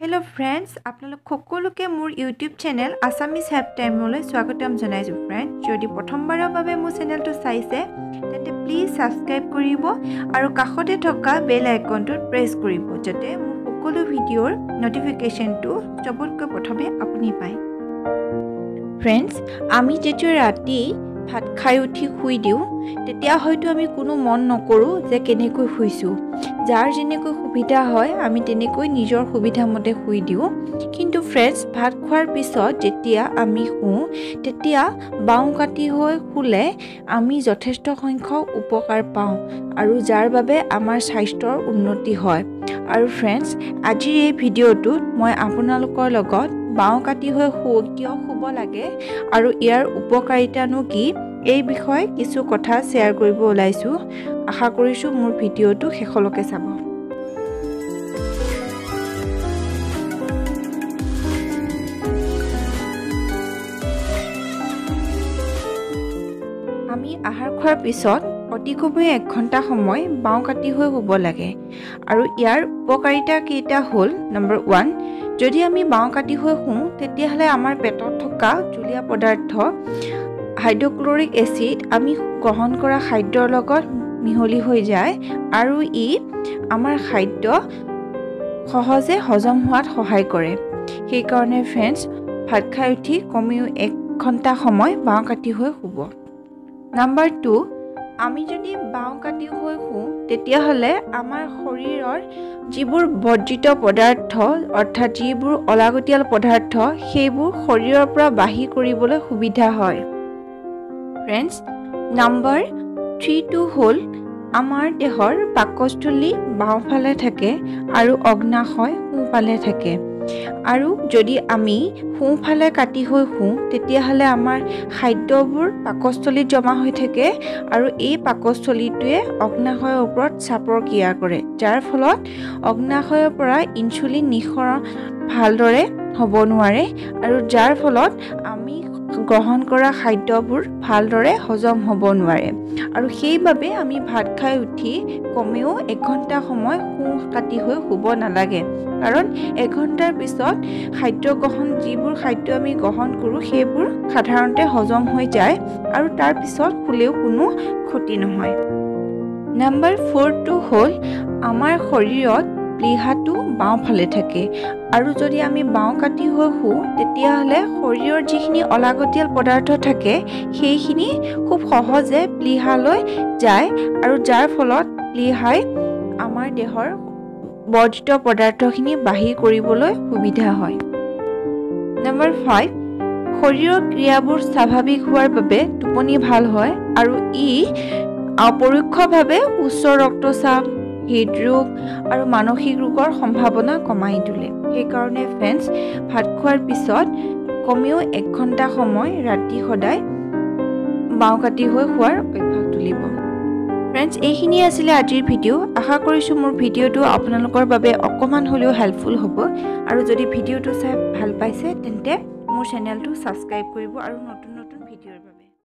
Hello' friends, আপোনালোক সকলোকে মোৰ ইউটিউব চেনেল আছামিজ হেল্প টাইমলৈ স্বাগতম জনাইছোঁ। ফ্ৰেণ্ডছ, যদি প্ৰথমবাৰৰ বাবে মোৰ চেনেলটো চাইছে তেন্তে প্লিজ ছাবস্ক্ৰাইব কৰিব আৰু কাষতে থকা বেল আইকনটোত প্ৰেছ কৰিব, যাতে মোৰ সকলো ভিডিঅ'ৰ ন'টিফিকেশ্যনটো চবতকৈ প্ৰথমে আপুনি পায়। ফ্ৰেণ্ডছ, আমি যেতিয়া ৰাতি ভাত খাই উঠি শুই দিওঁ তেতিয়া হয়তো আমি কোনো মন নকৰোঁ যে কেনেকৈ শুইছোঁ। যাৰ যেনেকৈ সুবিধা হয় আমি তেনেকৈ নিজৰ সুবিধামতে শুই দিওঁ। কিন্তু ফ্ৰেণ্ডছ, ভাত খোৱাৰ পিছত যেতিয়া আমি শুওঁ তেতিয়া বাওঁ কাটি হৈ শুলে আমি যথেষ্ট সংখ্যক উপকাৰ পাওঁ আৰু যাৰ বাবে আমাৰ স্বাস্থ্যৰ উন্নতি হয়। আৰু ফ্ৰেণ্ডছ, আজিৰ এই ভিডিঅ'টোত মই আপোনালোকৰ লগত বাওঁ কাটি হৈ কিয় শুব লাগে আৰু ইয়াৰ উপকাৰিতানো কি এই বিষয়ে কিছু কথা শ্বেয়াৰ কৰিব ওলাইছোঁ। আশা কৰিছোঁ মোৰ ভিডিঅ'টো শেষলৈকে চাব। আমি আহাৰ খোৱাৰ পিছত অতি কমেও 1 ঘণ্টা সময় বাওঁ কাটি হৈ শুব লাগে আৰু ইয়াৰ উপকাৰিতা কেইটা হ'ল, নম্বৰ 1, যদি আমি বাওঁ কাটি হৈ শুওঁ তেতিয়াহ'লে আমাৰ পেটত থকা জুলীয়া পদাৰ্থ হাইড্ৰক্লৰিক এচিড আমি গ্ৰহণ কৰা খাদ্যৰ লগত মিহলি হৈ যায় আৰু ই আমাৰ খাদ্য সহজে হজম হোৱাত সহায় কৰে। সেইকাৰণে ফ্ৰেণ্ডছ, ভাত খাই উঠি কমেও 1 ঘণ্টা সময় বাওঁ কাটি হৈ শুব। নাম্বাৰ 2, আমি যদি বাওঁ কাটি হৈ শুওঁ তেতিয়াহ'লে আমাৰ শৰীৰৰ যিবোৰ বৰ্জিত পদাৰ্থ অৰ্থাৎ যিবোৰ অলাগতিয়াল পদাৰ্থ সেইবোৰ শৰীৰৰ পৰা বাহিৰ কৰিবলৈ সুবিধা হয়। ফ্ৰেণ্ডছ, নাম্বাৰ 3টো হ'ল আমাৰ দেহৰ পাকস্থলী বাওঁফালে থাকে আৰু অগ্নাশয় সোঁফালে থাকে। আৰু যদি আমি সোঁফালে কাটি হৈ শুওঁ তেতিয়াহ'লে আমাৰ খাদ্যবোৰ পাকস্থলীত জমা হৈ থাকে আৰু এই পাকস্থলীটোৱে অগ্নাশয়ৰ ওপৰত চাপৰ ক্ৰিয়া কৰে, যাৰ ফলত অগ্নাশয়ৰ পৰা ইনচুলিন নিঃসৰণ ভালদৰে হ'ব নোৱাৰে আৰু যাৰ ফলত আমি গ্ৰহণ কৰা খাদ্যবোৰ ভালদৰে হজম হ'ব নোৱাৰে। আৰু সেইবাবে আমি ভাত খাই উঠি কমেও 1 ঘণ্টা সময় সোঁ কাটি হৈ শুব নালাগে, কাৰণ 1 ঘণ্টাৰ পিছত খাদ্য গ্ৰহণ যিবোৰ খাদ্য আমি গ্ৰহণ কৰোঁ সেইবোৰ সাধাৰণতে হজম হৈ যায় আৰু তাৰ পিছত শুলেও কোনো ক্ষতি নহয়। নাম্বাৰ 4টো হ'ল আমাৰ শৰীৰত প্লীহাটো বাওঁফালে থাকে আৰু যদি আমি বাওঁ কাটি হৈ শুওঁ তেতিয়াহ'লে শৰীৰৰ যিখিনি অলাগতিয়াল পদাৰ্থ থাকে সেইখিনি খুব সহজে প্লীহালৈ যায় আৰু যাৰ ফলত প্লীহাই আমাৰ দেহৰ বৰ্জিত পদাৰ্থখিনি বাহিৰ কৰিবলৈ সুবিধা হয়। নম্বৰ 5, শৰীৰৰ ক্ৰিয়াবোৰ স্বাভাৱিক হোৱাৰ বাবে টোপনি ভাল হয় আৰু ই পৰোক্ষভাৱে উচ্চ ৰক্তচাপ, হৃদৰোগ আৰু মানসিক ৰোগৰ সম্ভাৱনা কমাই তোলে। সেইকাৰণে ফ্ৰেণ্ডছ, ভাত খোৱাৰ পিছত কমেও 1 ঘণ্টা সময় ৰাতি সদায় বাওঁ কাটি হৈ শোৱাৰ অভ্যাস তুলিব। ফ্ৰেণ্ডছ, এইখিনিয়ে আছিলে আজিৰ ভিডিঅ'। আশা কৰিছোঁ মোৰ ভিডিঅ'টো আপোনালোকৰ বাবে অকণমান হ'লেও হেল্পফুল হ'ব আৰু যদি ভিডিঅ'টো চাই ভাল পাইছে তেন্তে মোৰ চেনেলটো ছাবস্ক্ৰাইব কৰিব আৰু নতুন